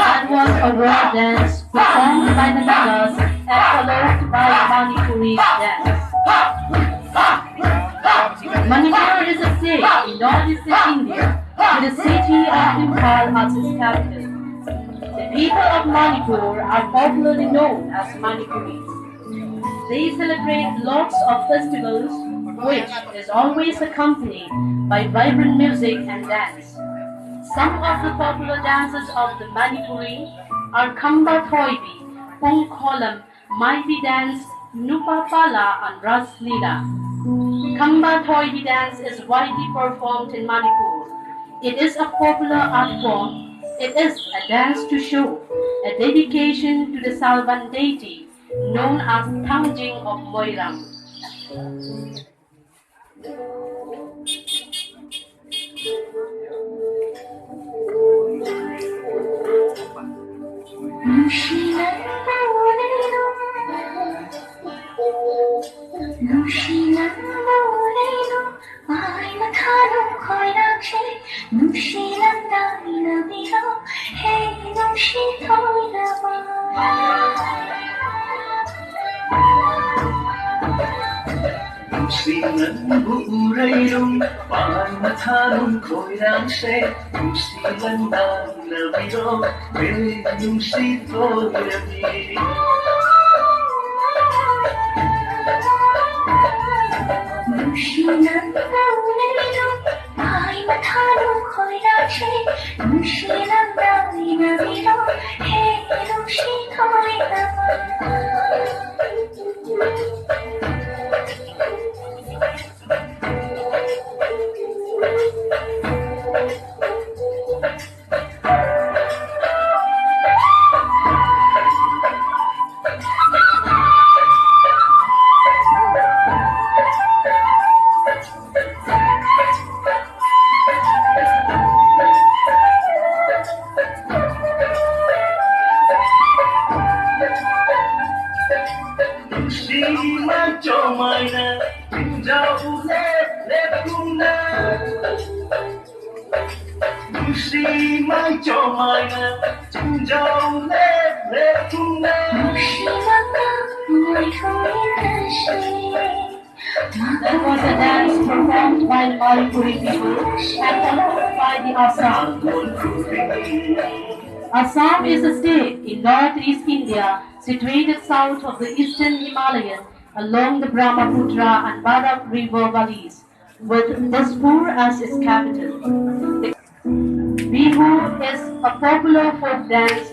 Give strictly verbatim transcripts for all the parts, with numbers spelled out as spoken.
That was a war dance performed by the Nagas and followed by Manipuri dance. Manipur is a state in northeastern India with the city of Imphal as its capital. The people of Manipur are popularly known as Manipuris. They celebrate lots of festivals, which is always accompanied by vibrant music and dance. Some of the popular dances of the Manipuri are Khamba Thoibi, Pung Kholam, Maibi dance, Nupa Pala, and Ras Leela. Khamba Thoibi dance is widely performed in Manipur. It is a popular art form. It is a dance to show a dedication to the Salvan deity known as Thangjing of Moirang. Nung sinan bu urai rung, pai matha rung khoi rang se, nung sinan dang na biro, eh, nung si khoi rang ni. Nung sinan bu urai rung, pai matha rung khoi rang se, nung sinan dang na biro, eh, nung si khoi rang ni. That was a dance performed by the Manipuri people and followed by the Assam. Assam is a state in northeast India, situated south of the eastern Himalayan, along the Brahmaputra and Barak river valleys, with Dispur as its capital. Bihu is a popular folk dance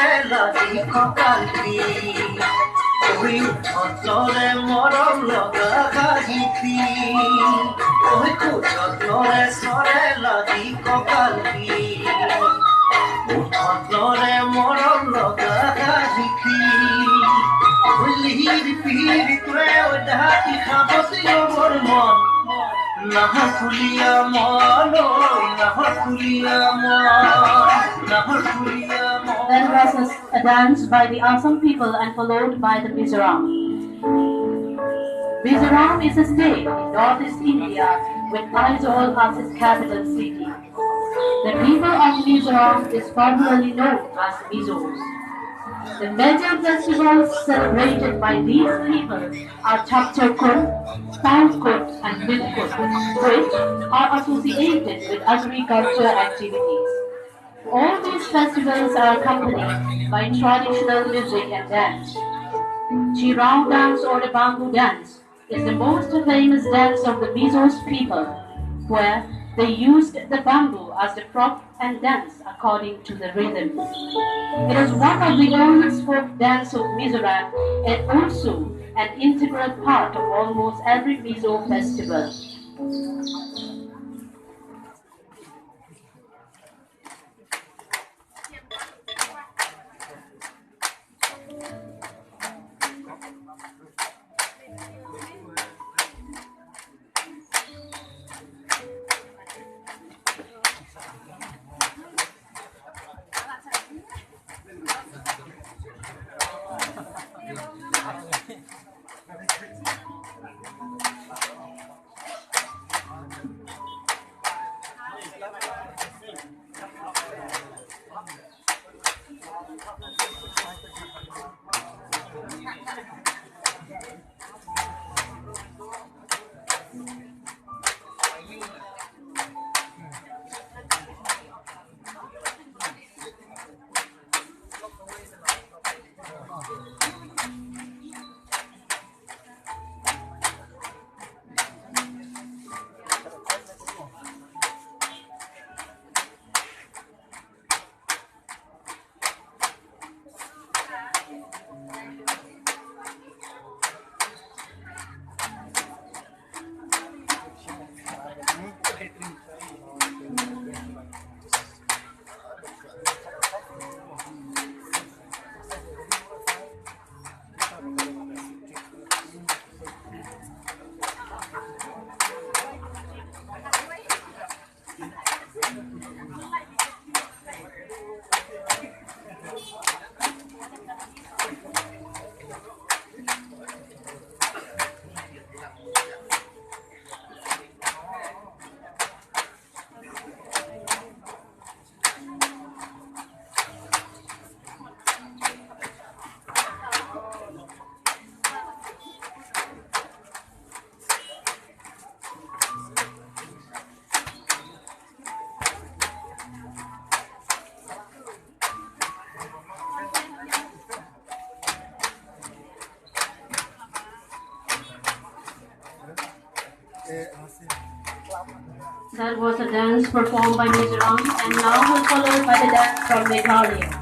sore la di ko kalbi. Oi u thot lore morom lo ka ka hiti. Oi u thot lore sore la di ko kalbi. U thot lore morom lo ka ka hiti. Uli di piri kwe o dati khabot yo bormon. Na ha kulia mon, oi, na ha kulia mon. Na ha kulia mon. That was a, a dance by the Assam people and followed by the Mizoram. Mizoram is a state in northeast India with Aizawl as its capital city. The people of Mizoram is popularly known as Mizos. The major festivals celebrated by these people are Chapchar Kut, Taung Kut, and Mit Kut, which are associated with agriculture activities. All these festivals are accompanied by traditional music and dance. Chirao dance or the bamboo dance is the most famous dance of the Mizos people, where they used the bamboo as the prop and dance according to the rhythm. It is one of the oldest folk dance of Mizoram and also an integral part of almost every Mizo festival. That was a dance performed by Mizoram and now will followed by the dance from Meghalaya.